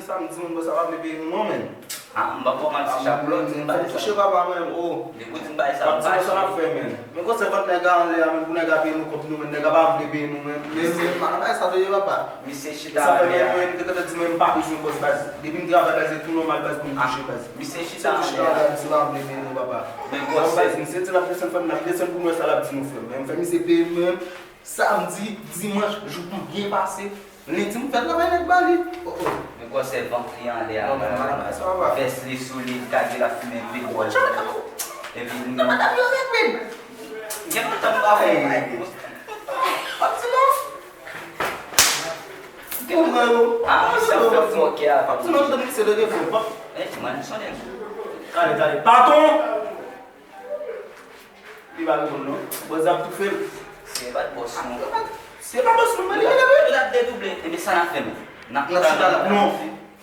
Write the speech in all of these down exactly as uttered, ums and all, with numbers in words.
Sa m di moun, bòs sa pa vle peye nou non, men. Ah, m pa pran mal si chak lòt, m pa di sa. Touche papa mwen, oh. Depi w di m bay sa, m pa di sa n ap fè, men. Men konsèvan nèg a anlè a, men pou nèg a peye nou kont nou, men nèg a pa vle peye nou, men. Men, men, pa bay sa veye, papa. Misye chita anlè a. Sa fè men, men, m te tande di, men, m pa bezwen bòs, baz. Depi m travay, baz, se tou nòmal, baz, pou m touche, baz. Misye chita anlè a. Misye pa vle peye nou, papa. Men, bòs, baz, misye di l ap desann, fè m, l ap desann pou m wè sa l ap di nou, frè m. Men, m fè misye peye m, men. Samdi, dimanch, jou pou byen pase. Lendi, m fè travay nèt ba li. Oh, oh. Men gwosè vant li anlè a. Non, men, madam, sa va. Vès li solid, kage l ap fimen pil bòl. Epi, li gen madam yo repil. Gen lontan m pa wè. Pap di non. Gen mwen yo. Ah, misye ap fè fòkè avè m. Pap di non, m tande misye de defo. Pap. Eh, mwen, m sonnen. Tande, tande. Patwon! Li pa reponn non. Bòs ap toufe l. Se pa t bòs nou. Se pa bòs nou, men li rele wi. L ap dedouble. Ebyen sa n ap fè menm? N ap chita la. Non.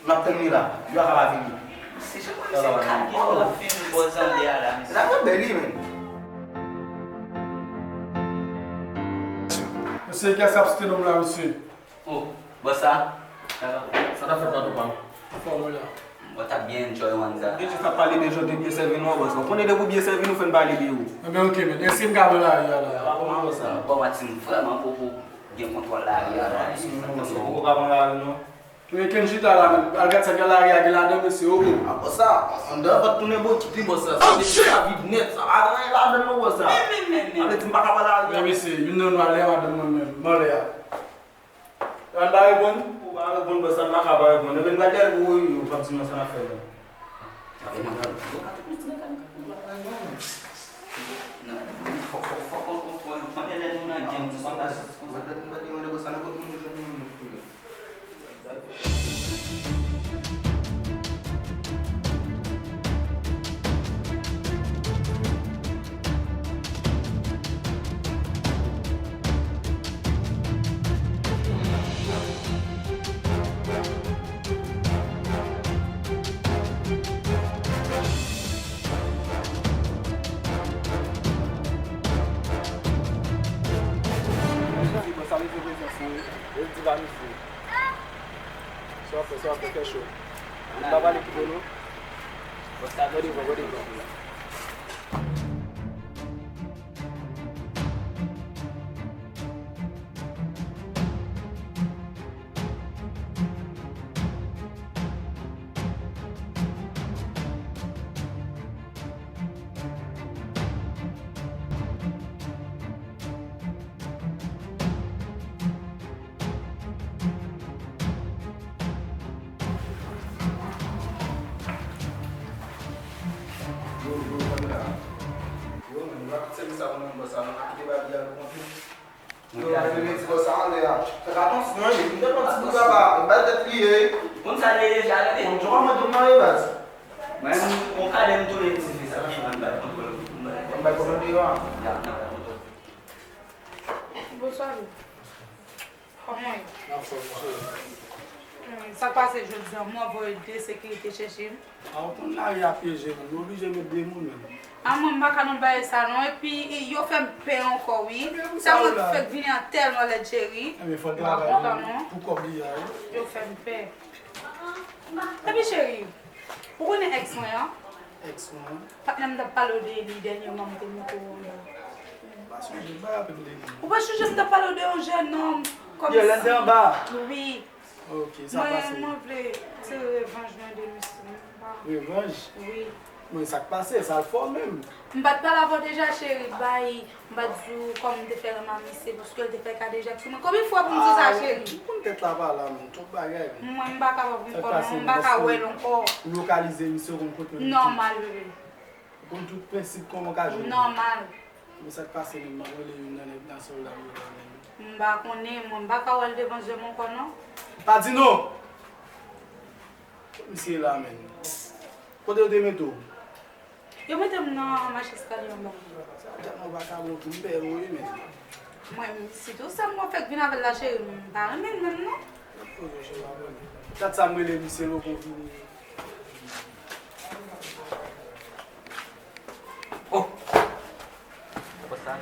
N ap tann li la. Li pa ka pa vini. Se jan mwen se kage l ap fini bòs anlè a la, mesye. L ap bèl li menm. Mesye, kiyès k ap site non m la, mesye? Oh, bòs sa? Sa t ap fèt patwon pa m? Fò mwen la. Mwen t ap byen enjoy one sa. Depi sa pale de jan w te byen sèvi nou an, bòs. Ou konnen depi w byen sèvi nou, fò n pale de ou. Enben, oke, men. Èske m ka pran lari a la? Sa pa kòman bòs sa? Bon, Martin, vrèman poko gen kontwòl lari a la. Bòs, ou poko ka pran lari non. Men Ken chita la, men. Al gad sa gen lari a gen ladan, mesye, oh, oh. Ah, bòs sa, anndan vant tounen bokit li, bòs sa. Sa vle di sa vid nèt, sa pa gen anyen ladan non, bòs sa. Men, men, men, men. Sa vle di m pa ka pran lari a. Men, mesye, youn nan nou al lè madanm mwen menm, m anlè a. An pa reponn? Ou pa reponn, bòs, an pa ka pa reponn. Ebyen, n pral dèyè l pou ou, ou p ap di nou sa n ap fè la. Fòk, fòk, fòk, fòk, fòk, fòk, fòk, fòk, konnen lè nou nan game, nou pa ka jis konsa. Sa li fè prezans li, el di pa misye. Sa w ap fè, sa w ap fè, fè cho. Ann pa pale twò non. Gade devan, gade devan. Yo, yo, kamera. Yo, men, nou pa kite sèvis sa pou nou, bòs, sa, nou pa kite bagay a, nou kontre. Yo, men, men, ti bòs sa anlè a. Fè atansyon, wi, m tèlman ti bout papa, m bay tèt li ye. Konn sa l ye deja, tande. Konn jan mwen tou nan ye, baz. Mwen, on kadè m tounen ti fi sa, ki ban bay kontwòl, m bay kontwòl. M bay kontwòl deyò a. Ya, m bay kontwòl. Bonswa, Lou. Kòman w ye? Anfòm, cheri. Hmm, sa k pase jodi a? Mwen voye de sekirite chèche m. A, ou konn lari a pyeje, man. Nou oblije met de moun, man. A, mwen, m pa ka nan bagay sa, non. Epi, yo fè m pè ankò, wi. Sa mwen fèk vini an tèlman lèd, cheri. Enben, fò travay, non. Pou kòb li a, wi. Yo fè m pè. Epi, cheri, ou konnen èks mwen an? Èks mwen an? Patnè m t ap pale w de li dènyèman, m te montre w anba. M pa sonje, m pa raple m de li. Ou pa sonje m t ap pale w de yon jèn nonm kòmsi? Yè, lè n te anba? Wi. Ok, sa pase. Mwen, mwen vle tire revanj mwen de misye. Revanj? Wi. Men sa k pase, sa l fè w menm? M pa t pale avè w deja, cheri, bay. M pa t di w kòman m te fè renmen misye, paske l te fè kadejak sou mwen. Konbyen fwa pou m di sa, cheri? Ah, ou konn tèt la pa la, menm, twòp bagay, menm. Mwen, m pa ka wè l ankò. Sa k pase, menm, èske ou lokalize misye, ou konn kote l ye? Nòmal, bebe. Ou konn tout prensip kòman w ka jwenn li? Nòmal. Men sa k pase, menm, m ap rele youn nan nèg nan sòl la, m rele menm. M pa konnen, mwen, m pa ka wè l devan je m ankò, non. Pa di non! Kot misye ye la, menm? Kote yo te mete w? Yo mete m nan mach eskalye anba. Sa tèlman vakabon tou, m pè yo wi, men. Mwen, si tou sa mwen fèk vin avè l la, cheri, m pa renmen l menm, non. Poze w, cheri, pa pwoblèm. Dat sa m rele misye, l poko vini. Oh! Konsa?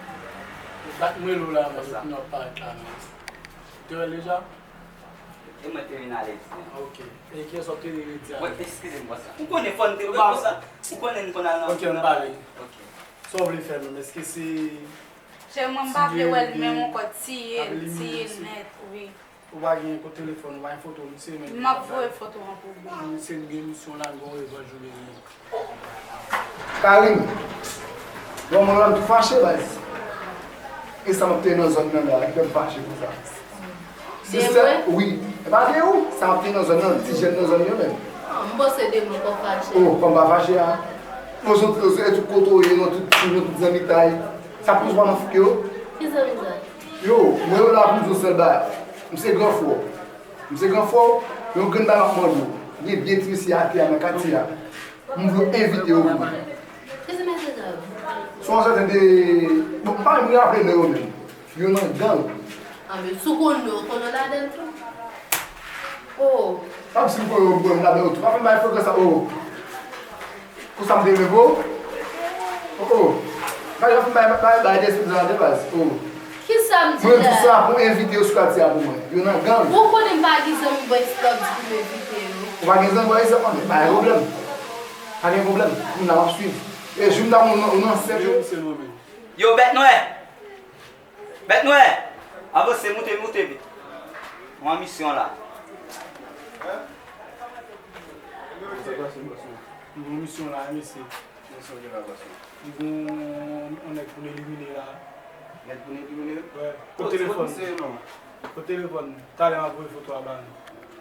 Dat m rele w la, men, depi w ap parèt la, men. Te wè l deja? E mwen te vin ale di. Ok. E kiyès w ap te vin di a? Mwen, eskize m, bòs la. Ou konnen fò n te wè konsa. Ou konnen n konn al nan. Ok, n pale. Ok. Sa w vle fè menm? Èske se Chè, mwen m pa vle wè l menm ankò, tiye l, tiye l nèt, wi. Ou pa gen kot telefòn, ou pa gen foto misye menm? M ap voye foto an pou ou. Misye gen misyon la, l gon revanj ou bezwen. Karim, yon moun la m tou fache, baz. E sa m ap te nan zòn nan la, ki fè m fache konsa. Se sèl, wi. E pa de ou, sa m ap te nan zòn nan, ti jèn nan zòn yo menm. Ah, m panse de moun k ap fache. Oh, kòm pa fache a. Mwen sot, e tout kote w ye, nan tout tim, nan tout zanmitay. Sa plis w pa nan fouke yo? Ki zanmitay? Yo, mwen yo la pou m di w sèl bagay. M se gran frè w. M se gran frè w, yon grenn bagay m ap mande w. Gen vye ti mesye atè a nan katye a. M vle w envite yo pou mwen. Ki ti mesye sa yo? Se yon sèten de, bon, m pa menm raple non yo menm. Yo nan gang. Anben, si w konn yo, w konn yo ladan l tou. Oh. Pa si m konn yo, m konn yo ladan yo tou. Pa fè m bay frekan sa, oh. Konsa m te renmen pou ou. Oh, oh. Gade, w ap bay, bay, bay de espri de baz. Oh. Kisa m di la? Mwen di sa pou envite yo sou katye a pou mwen. Yo nan gang. Ou konnen m pa gen zanmi bò isit w ap di pou m envite yo. Ou pa gen zanmi bò isit, pa gen pwoblèm. Pa gen pwoblèm. Moun nan w ap swiv. E jou m ta konn ou nan sèt yo. Yo, bèt nwè! Bèt nwè! Avanse, moute, moute vit. Mwen an misyon la. Mwen an misyon la, mesye. Misyon ki la, bòs mwen. M gon yon nèg pou n elimine la. Nèg pou n elimine? Wè. Kot telefòn? Kot misye ye non? Kot telefòn? Talè m ap voye foto a ba nou.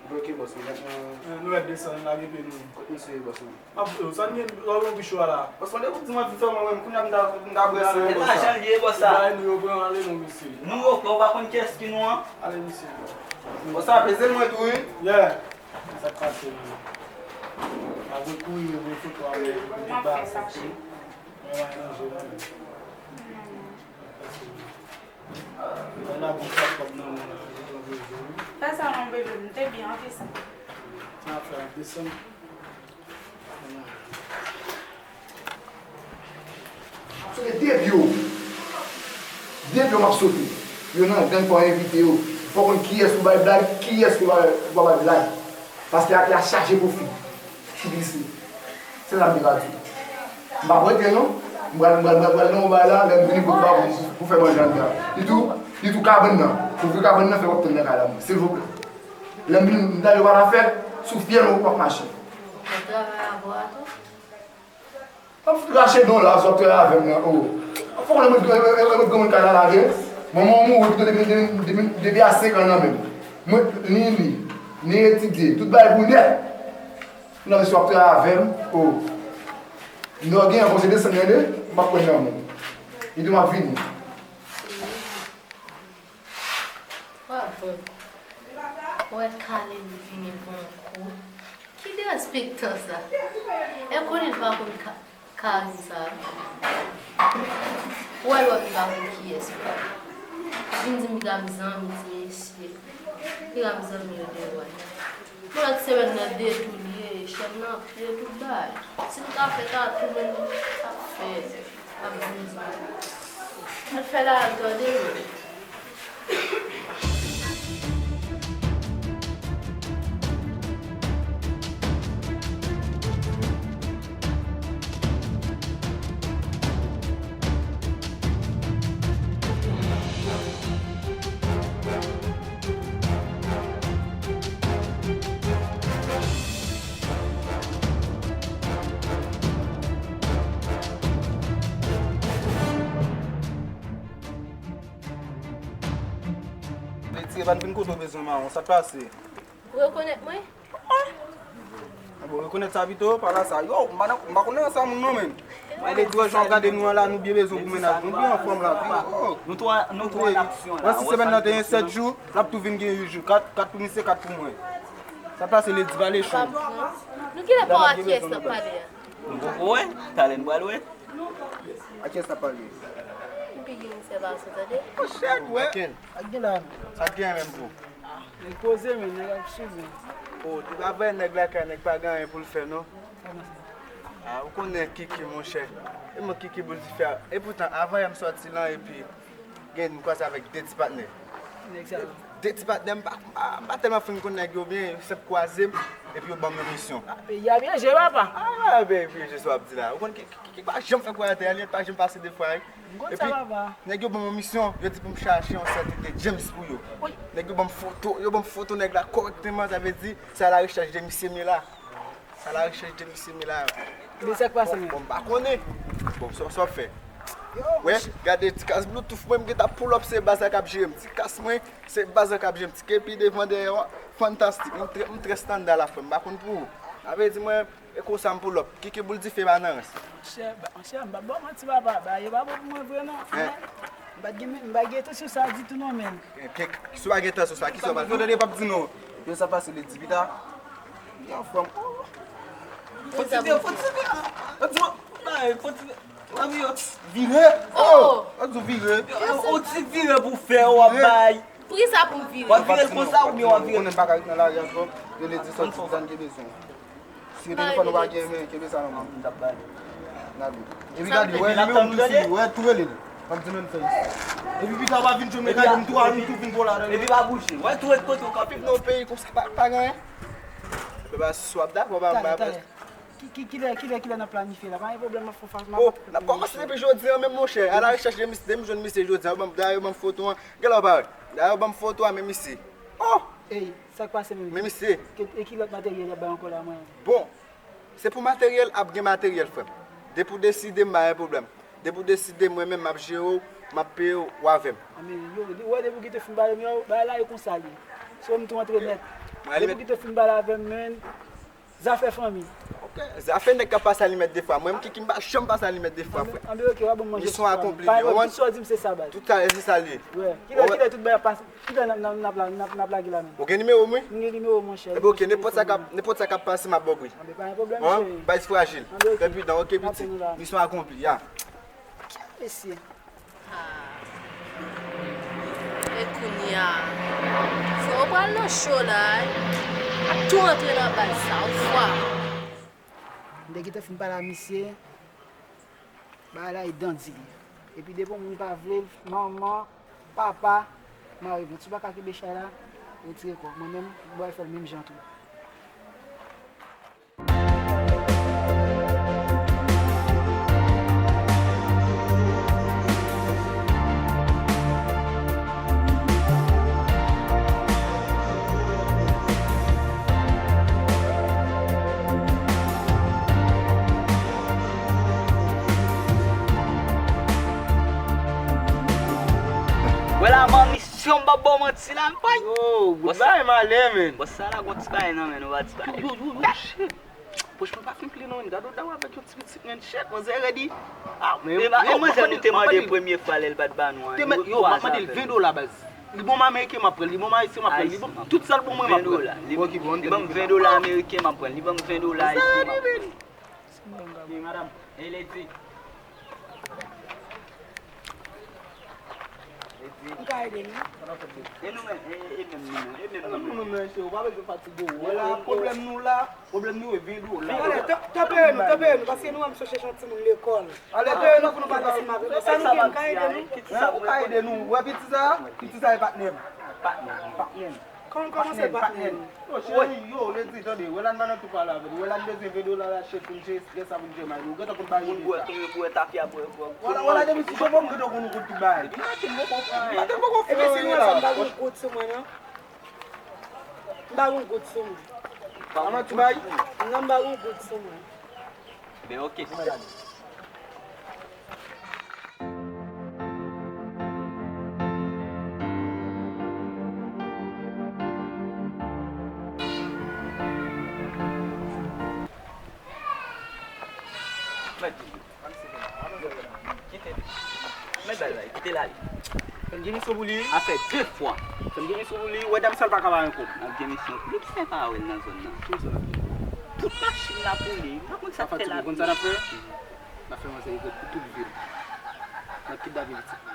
Bloke bòs mwen, nèg mwen. Eh, nou mèt desann, lage pye nou. Kot misye ye, bòs mwen? M ap voye w, sa n gen lò yon bicho a la. Bòs mwen, depi w di mwen vin fè mwen menm, kounye a m ta, m ta bwè san bòs la. E pa jan l ye, bòs la. Bay nou yo pran ale non, mesye. Nou yo pran, ou pa konn kiyès ki nou an? Ale, mesye. Bòs la, peze mwen tou, wi. Yeah. Sa k pase menm? Apre kouri, voye foto a mwen, tout bagay sa tou. Mwen pa manje non menm. Sa k pase menm? Fè sa non, bebe, m te byen anvi sa. Sa ap fè ap desann. M ap sote de pye w. De pye w m ap sote. Yo nan gang, fò w envite yo. Fò w konn kiyès ou bay blag, kiyès ou pa, ou pa bay blag. Paske atè a chaje pwofi. Ki glise. Se sa m te ka di w. M p ap rete non. M pral, m pral, m pral, pral nan yon bay la, lè m vini pou, pou, pou fè manje anndan. Li tou, li tou kabann nan. Ouvri kabann nan, fè w ap tann nan kay la mwen. Silvouplè. Lè m vini, m ta yo pa ta fè, sou fyèl ou p ap mache. Ou travay avè w a tou? Ap fout rache don la, sa w ap travay avè m nan, oh. Fòk w mwen, mwen, mwen, mwen granmoun kay la lage. Manman w mouri pito depi, depi, depi, depi a senk an nan menm. Mwen, ni li, ni etidye, tout bagay pou nèt. Nan mesye w ap travay avè m, oh. Nò gen yon konseye de san ane, m ap pran nan men w. Li di m ap vini. Wa bon. Wè Kalin vini bon kou. Ki derespektan sa? E konnen l pa konn ka, Kalin sa. Wè lòt li pa konn kiyès. Vin di m li ka m zanmi ti mesye. Li ka m zanmi yo de wè. Mwen ak semèn nan de tou l ye, chèn nan pye tout bay. Si m ta fè ta tou menm ap fè, ap vin di. Al fè la al tande mwen. Retire, pa n vin kote w bezwen mawon, sa k pase? Ou rekonèt mwen? Ah bon, rekonèt sa pito, pa la sa. Yo, m pa nan, m pa konn nan sa moun non menm. Mwen le di w jan w gade nou an la, nou byen bezwen pou mennaj nou, byen anfòm la. Oh. Nou twa, nou twa an aksyon la. Mwen si semèn nan te gen sèt jou, l ap tou vin gen uit jou. Kat, kat pou misye, kat pou mwen. Sa pase le di pale cho. Nou genlè pa wè a kiyès n ap pale a. Nou poko wè, talè n pral wè. A kiyès n ap pale? Epi gen misye pa sou tande. Oh shit, wè. Ak gen la, sa k gen menm pou? Nèg poze men, nèg ap swiv men. Oh, ou pa vè nèg lakay, nèg pa gen anyen pou l fè non. Ah, ou konnen Kiki, monchè. E mwen Kiki boul dife a. E poutan, avan yè m sòti lan, epi gen m kwaze avèk de ti patnè. Nèg sa yo. De ti patnè, m pa, m pa, m pa tèlman fin konn nèg yo byen, yo sèt kwaze m, epi yo ban m yon misyon. Ah, peyi a byen jwe, papa. Ah, ben, peyi a jwe, sa w ap di la. Ou konn ki, ki, ki pa janm fè kwè atè a, li pa janm pase de fwa, wi. M konn sa, papa. Epi, nèg yo ban m yon misyon, yo di pou m chache yon sèten de James pou yo. Wi. Nèg yo ban m foto, yo ban m foto nèg la kòrèkteman, sa vle di, se à la recherche de misye Mila. À la recherche de misye Mila. Men sa k pase, men? Bon, m pa konnen. Bon, sa, sa w fè? Wè, gade ti kas Bluetooth mwen, m gentan pull up, se baz la k ap jere m. Ti kas mwen, se baz la k ap jere m. Ti kepi devan dèyè, fantastik. M trè, m trè standard la, frè m. M pa konn pou ou. Sa vle di mwen, e konsa m pull up. Kiki boul dife pa nan rans. Monchè, ba, monchè, m pa ba w manti, papa. Bagay yo pa bon pou mwen vre, non. Hein? M pa t gen, m pa gen entansyon sa ditou, non, men. Kèk, si w pa gen entansyon sa, kisa w pral fè? Tande, p ap di non. Yo sa pase, li di pita. Yo, frè m. Fò ti vire, fò ti vire. Fò ti vire. Fò ti vire. Vire. Oh! Fò ti vire. Yon ti vire pou fè, w ap bay. Pri sa pou m vire. W ap vire l konsa oubyen w ap vire l? Konnen m pa ka ret nan lari ankò. Yo le di sòti, dan gen bezwen. Si telefòn ou pa gen, men, kenbe sa nan men w. M t ap ba li. N ale. Epi gade, wè nimewo m tou sou li, wè tou rele l. M ap di nou n fè isit. Epi pita w pa vin jwenn mwen, gade m tou, m tou vin pou la. Epi pa bouje. Wè tou ret kote w kanpe. Viv nan yon peyi konsa pa, pa gen anyen. Beba, si w ap dakò, ba m ba. Talè, talè. Ki, ki, kilè, kilè, kilè n ap planifye la? Pa gen pwoblèm, m ap fè fas, m ap. Oh, n ap kòmanse depi jodi a menm, monchè. À la recherche de misye, depi m jwenn misye jodi a, yo ban m, dayè yo ban m foto an. Gade w parèt. Dayè yo ban m foto a, men misye. Oh! Ey, sa k pase menm? Men misye. E ki lòt materyèl y ap bay ankò la, mwen? Bon, se pou materyèl, ap gen materyèl, frè m. Depi w deside, m pa gen pwoblèm. Depi w deside, mwen menm, m ap jere w, m ap peye w, w avè m. A, men, yo, ou wè depi w kite fin pale m yo, bagay la e konsa l ye. So, m tou antre nèt. Depi w kite fin pale avè m, men, zafè fanmi. Ok, zafè nèg k ap pase alimèt defwa. Mwen menm, Kiki, m pa janm pase alimèt defwa, frè. Anben, ok, w ap ban m manje. Misyon akonpli, ou konprann? Tout sa w di m, se sa, baz. Tout sa, se sa l ye. Wè. Kilè, kilè tout bagay ap pase? Kilè n ap, n ap, n ap, n ap, n ap lage la menm? Ou gen nimewo m, wi? M gen nimewo, monchè. Enben, ok, nenpòt sa k ap, nenpòt sa k ap pase, m ap ba w pri. Anben, pa gen pwoblèm, cheri. Baz frajil. Anben, ok. Epi, dan, ok, pitit. Misyon akonpli, ya. Mesye. Ah. E kounye a, frè, ou pral nan cho la, wi. Ap tou antre nan baz sa, ou fwa. M te gentan fin pale a misye, bagay la e dan di li. Epi depi yon moun pa vle l, manman, papa, mari, bon, si w pa ka kenbe chay la, retire kò w. Mwen menm, m pral fè l menm jan tou. Wè la, manmi, si m p ap ba w manti la, m pa. Yo, good bòs la, bagay m ale, men. Bòs sa la, gon ti bagay nan men nou, pa ti bagay. Yo, yo, yo, shit. Pòch mwen pa fin plen non, men gade w daw avèk yon ti pitit, men, shit, manzè rèd, wi. Ah, men e pa, e manzè nou te mande premye fwa lè l pa t ba nou anyen. Yo, m ap mande l ven dola, baz. Li ban m ameriken, m ap pran l. Li ban m ayisyen, m ap pran l. Li ban m tout sa l ban mwen, m ap pran l. Li ban m ven dola ameriken, m ap pran l. Li ban m ven dola ayisyen, m ap pran l. Men madanm, e lady. Lady. M ka ede nou? E nou menm, e, e menm nou menm, e menm nou menm. Nou menm, mesye, ou pa bezwen fatige w. Wè la, pwoblèm nou la, pwoblèm nou e ven dola. Alè, tanpere nou, tanpere nou, paske nou menm se chèche yon timoun lekòl. Alè, tanpere nou pou nou pa pase mal. Sa nou gen, m ka ede nou? Hein, ou ka ede nou. Wè piti sa, piti sa e patnè m. Patnè m. Patnè m. Kòman, kòman se patnè m? Patnè m. Yo, cheri, yo, lady, tande, Welan pa nan tout pale avè nou. Welan bezwen ven dola l achte pou l jere estrès sa pou l jere may li. Ou gentan konn bagay yo deja. Moun bwè, konbyen bwè tafya bwè, bwè. Wala, wala, depi ti chonbo m gentan konn ou konn tout bagay. Depi maten m poko pran anyen. Depi maten m poko fè anyen la. Epi si nou wè sa m pa gen yon goud sou mwen, non. M pa gen yon goud sou mwen. Pa manti bay? Non, m pa gen yon goud sou mwen. Ben, ok. Mèt di. Kite li. Mèt bay la, kite l ale. Fè m gen misyon pou li. A fè de fwa. Fè m gen misyon pou li. Wè dam sa l pa ka ba yon kòb. N ap gen misyon pou li. Kisa l pa wè l nan zòn nan? Ki misyon l ap gen? Tout machin la pou li. M pa konn sa k fè l ap. Ou konn sa n ap fè? N ap fè manzè egrèt pou tout vil. N ap kidnape pitit.